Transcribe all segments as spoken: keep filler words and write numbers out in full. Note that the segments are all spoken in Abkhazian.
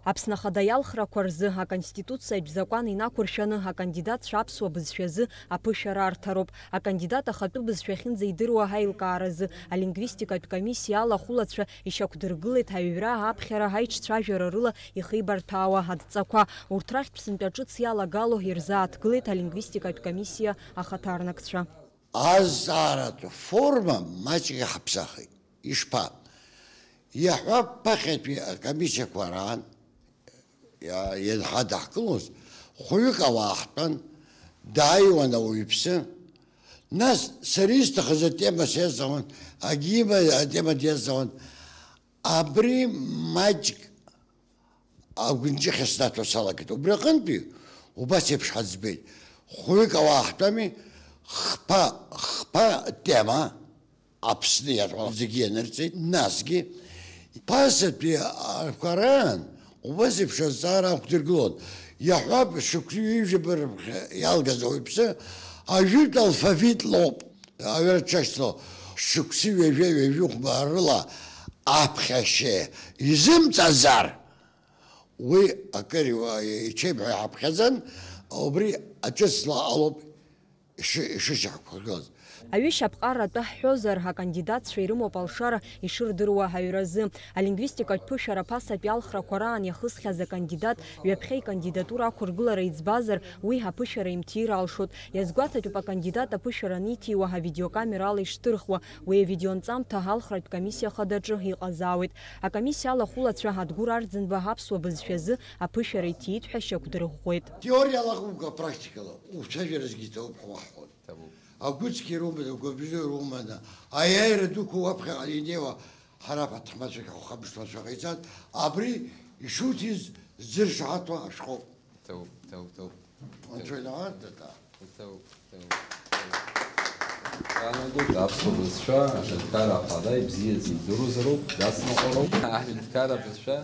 Аԥсны Ахада иалхрақәа рзы Аконституциатә закәан инақәыршәаны акандидатцәа аԥсуа бызшәазы аԥышәара арҭароуп. Акандидат ахатәы бызшәа ахьынӡаидыруа аилкааразы алингвистикатә комиссиа алахәылацәа ишьақәдыргылеит аҩра, аԥхьара, аиҿцәажәара рыла ихеибарҭәаауа адҵақәа. Урҭ рахьтә сынтәа ҿыц иалагало ирзааҭгылеит алингвистикатә комиссиа ахаҭарнакцәа. Азҵааратә форма маҷк иҳаԥсахит. Ишԥа? Иаҳҳәап, ԥахьатәи акомиссиақәа раан иа-, ианҳадаҳкылоз, хәҩык ауаа ҳтәан, дааиуан ауаҩԥсы. Нас сара исҭахыз атема сиазҵаауан, Агима атема диазҵаауан. Абри маҷк агәынҷыхьа снаҭо салагеит. Убри аҟынтәи убас еиԥш ҳаӡбеит. Хәҩык ауаа ҳтәами, хԥа, хԥа тема, Аԥсны иарҳәо зегьы ианырҵеит, насгьы ԥасатәи арқәа раан убас еиԥш азҵаара ақәдыргылон. Иаҳҳәап, шықәсҩыжәаба рыԥхьа иалгаз ауаҩԥсы ажәытә алфавит лоуп. Аҩра дшашьҭоу шықәсы ҩажәа ҩажәихәба рыла аԥхьашьа изымҵазар, уи акыр иуа-, ичеиԥҳәа иҳаԥхьаӡан, убри аҿыцла ауп иши-, ишышьақәгылаз. Аҩышьаԥҟара атәы ҳҳәозар, акандидатцәа ирымоуп алшара ишырдыруа аҩразы. Алингвистикатә ԥышәара ԥасатәи алхрақәа раан иахысхьаз акандидат ҩаԥхьа икандидатура ақәыргылара иӡбазар, уи аԥышәара имҭир алшоит. Иазгәаҭатәуп акандидат аԥышәара аниҭиуа авидеокамерала ишҭырхуа. Уи авидеонҵамҭа алхратә комиссиа хадаҿы иҟазаауеит. Акомиссиа алахәылацәа Адгәыр Арӡынба аԥсуа бызшәазы аԥышәара иҭиит ҳәа шьақәдырӷәӷәеит. Теориала акәымкәа, практикала уцәажәаразгьы иҭабуп ҳәа уаҳҳәон. Ҭабуп. Агәыцқьа ирумада, агәабзиа ирумада, аиааира дуқәа уаԥхьаҟа инеиуа ҳара аҭаҳмадцәа ҳхабжьҭуацәа ҟаиҵан, абри ишуҭиз зыршаҳаҭуа ашәҟәоуп. Ҭоуп, ҭоуп, ҭоуп. Анцәа инаҳарҭа, да. Ҭоуп, ҭоуп, ҭоуп. Иаанагоит, аԥсуа бызшәа аҳәынҭқарра ахада ибзиаӡа идыруазароуп, дацныҟәароуп. Аҳәынҭқарра бызшәа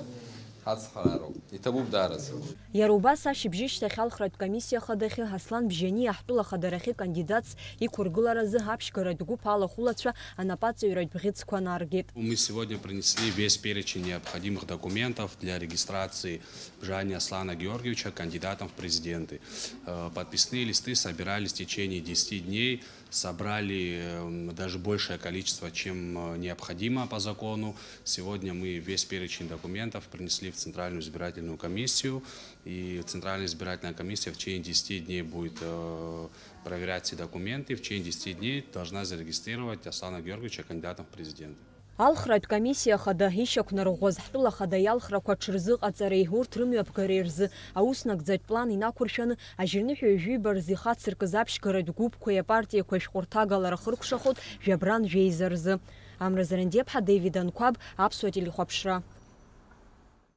ҳацҳарароуп. Иҭабуп даараӡа. Иара убас ашьыбжьышьҭахь алхратә комиссиа хадахьы Аслан Бжьаниа ҳтәыла хадарахьы кандидатс иқәыргыларазы аԥшьгаратә гәыԥ алахәылацәа анапаҵаҩратә бӷьыцқәа наргеит. Мы сегодня принесли весь перечень необходимых документов для регистрации Бжани Аслана Георгиевича кандидатом в президенты. Э, подписные листы собирались в течение десяти дней, собрали, эм, даже большее количество, чем, э, необходимо по закону. Сегодня мы весь перечень документов принесли в Центральную избирательную комиссию, и Центральная избирательная комиссия в течение десяти дней будет, э, проверять все документы, в течение десяти дней должна зарегистрировать Аслана Георгиевича кандидатом в президенты. Алхратә комиссиа хада ишьақәнарӷәӷәаз ҳтәыла хада иалхрақәа ҽырзыҟаҵареи урҭ рымҩаԥгареи рзы аус нагӡатә план инақәыршәаны ажьырныҳәа ҩажәиба рзы ихацыркыз аԥшьгаратә гәыԥқәеи апартиақәеи ашәҟәырҭагала рахыркәшахоит жәабран жәеиза рзы. Амра Зарандиаԥҳа, Дэвид Анқәаб, Аԥсуа телехәаԥшра.